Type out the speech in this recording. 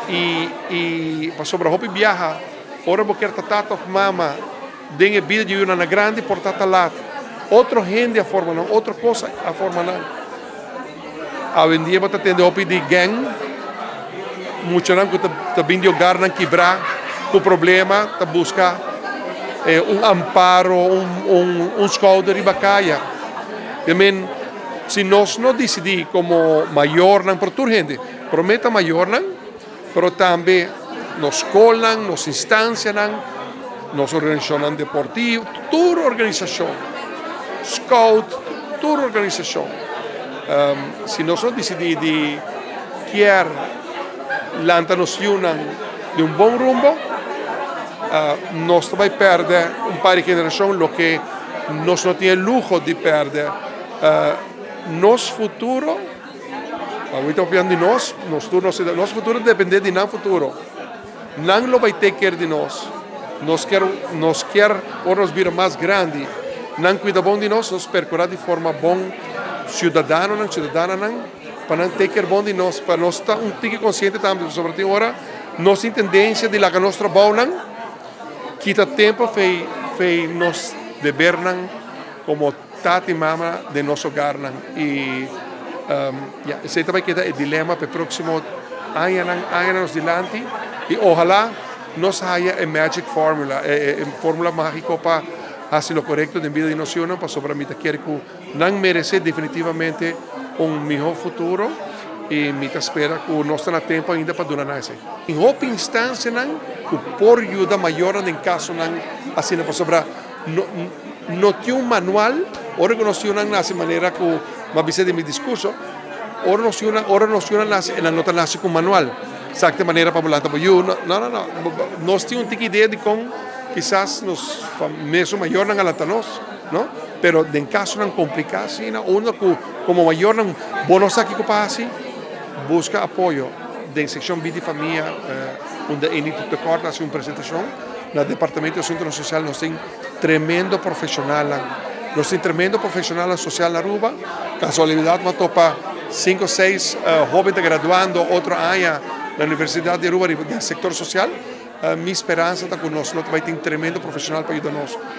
I pasobra hopi biaha, ora bo kier ta tata of mama den e bida di yunan grandi, por ta laat. Otro hende a forma nan, otro cos a forma nan. Awendia bo ta tende hopi di gang, muchanan cu ta bin di hogarnan kibra, cu problema, ta busca un amparo, un schouder riba caya. I men, si nos no dicidi como mayornan, pa tur hende, prome ta mayornan, pero tambe nos scolnan, nos instancianan, nos organisacionnan deportivo, tur organisacion, scout, tur organisacion. Si nos no dicidi di kier lanta nos yiunan di un bon rumbo, nos ta bay perde un par di generacion, loke nos no tin luho di perde. Nos futuro, awor ta papiando di nos, nos futuro ta depende di nan futuro. Nan lo bay take care di nos. Nos kier, ora nos bira mas grandi, nan cuida bon di nos, nos percura di forma bon ciudadanonan, ciudadananan, pa nan take care bon di nos, pa nos ta un tiki consciente tambe, sobre todo ora, nos tin tendencia di laga nos trabounan kita tempo for di nos debernan como tata y mama di nos hogarnan. Y ja, esey tambe keda e dilema pa e proximo añanan nos dilanti y ohala nos haya e magic formula, e formula magico pa haci lo corecto den bida di nos, pasobra mi ta kere cu nan merece definitivamente un miho futuro y mi ta spera cu nos ta na tempo ainda pa duna nan esey. Den hopi instancianan cu por yuda mayornan den casonan asina, pasobra no tin un manual. Ora cu nos yiunan nace, manera cu m'a bisa den mi discurso, ora nos yiunan nace, nan no ta nace cu manual. Exacto manera pa lanta bo yiu. No, no, no. Nos tin un tiki idea di con kisas nos mes mayornan a lanta nos, no? Pero den casonan complica asina, unda cu como mayornan bo no sa kico pa haci, busca apoyo den seccion Bida y Famia, unda Eni Tekort a haci un presentacion. Na Departamento di Asunto Social nos tin tremendo profesional. Nos tin tremendo profesional social na Aruba. Casualidad, m'a topa 5 o 6 hoben graduando otro aña na Universidad di Aruba den sector social. Mi speransa ta cu nos lo bay tin tremendo profesional pa yuda nos.